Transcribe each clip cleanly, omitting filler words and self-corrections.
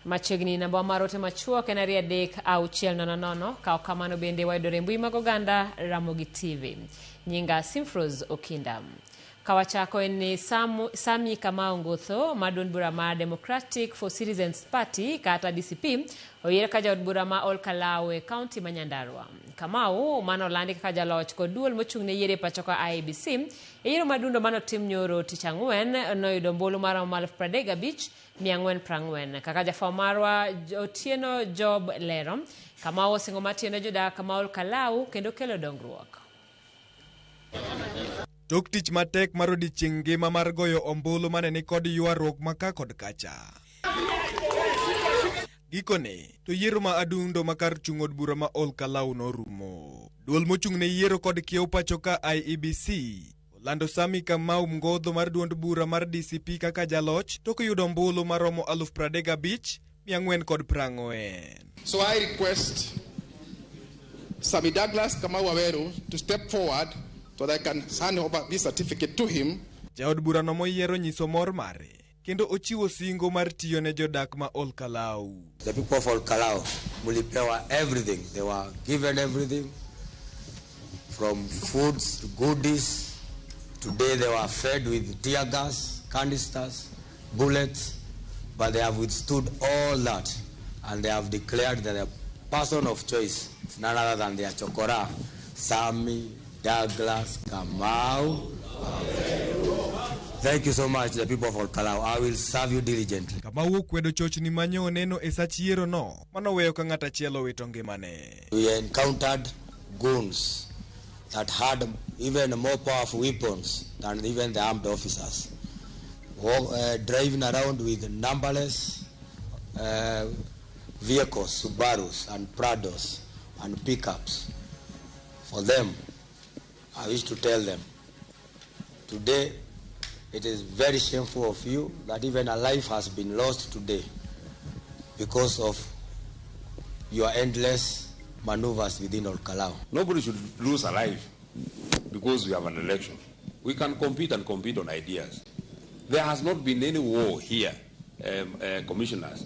Machiegni namba mar ote machuok en 23600. Ka ok kamano bende wayudore e mbui mag oganda Ramogi TV. Nyinga Simfros Okinda. Kawachako en ni Sami Kamau Ngotho ma duond bura mar Democratic for Citizens Party kata DCP oyier ka jaod bura ma Ol Kalou e kaunti ma Nyandarua. Kamau mane olandi kaka jaloch kod duol mochung' ne yiero e pacho ka IEBC e yiero madundo mane otim nyoro tich ang'wen noyudo ombulu maromo 35,440. Kaka jafwambo marwa Otieno Job lero, Kamau osingo mar tiyo ne jodak ma Ol Kalou kendo kelo dongruok. Tok tich matek mar odiechieng' ngima mar goyo ombulu mane nikod ywaruok ma ka kod kacha. Gikone, to yiero ma adundo ma kar chung' od bura ma Ol Kalou norumo. Duol mochung' ne yiero kod kiewo pacho ka IEBC olando Sami Kamau Ngodho mar duond bura mar DCP kaka jaloch tok yudo ombulu maromo 35,440. So I request Sami Douglas Kamau Waweru to step forward so that I can hand over this certificate to him. Jaod burano moyiero nyiso mor mare kendo ochiwo singo mar tiyo ne jodak ma Ol Kalou. The people of Ol Kalou mulipewa everything. They were given everything from foods to goodies. Today they were fed with tear gas, canisters, bullets, but they have withstood all that and they have declared that the person of choice is none other than their chokora, Sami Douglas Kamau. Thank you so much, the people of Ol Kalou. I will serve you diligently. Kamau okwedo chochni manyo oneno e sach yiero no manoweyo ka ng'at achiel owito ngimane. We encountered goons that had even more powerful weapons than even the armed officers. Driving around with numberless vehicles, Subarus and Prados and pickups. For them, I wish to tell them, today it is very shameful of you that even a life has been lost today because of your endless maneuvers within Ol Kalou. Nobody should lose a life because we have an election. We can compete and compete on ideas. There has not been any war here, commissioners,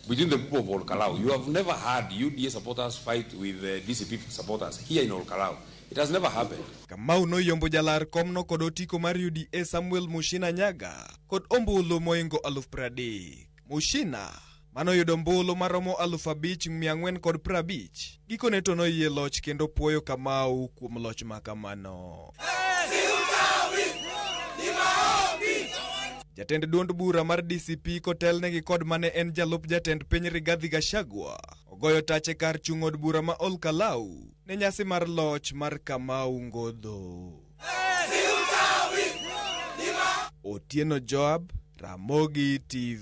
between the people of Ol Kalou. You have never had UDA supporters fight with DCP supporters here in Ol Kalou. It has never happened. Kamau noyombo jalar komno kod otiko mar UDA Samuel Mushina Nyaga kod ombulu moingo 30,000. Mushina manoyudo ombulu maromo 5,450 gikone to noyie loch kendo puoyo Kamau kuom loch makamano. Jatend duond bura mar DCP kotelnegi kod mane en jalup jatend piny Rigathi Gachagua ogoyo tache kar chung' od bura ma Ol Kalou ne nyasi mar loch mar Kamau Ngodho. Otieno Joab, Ramogi TV.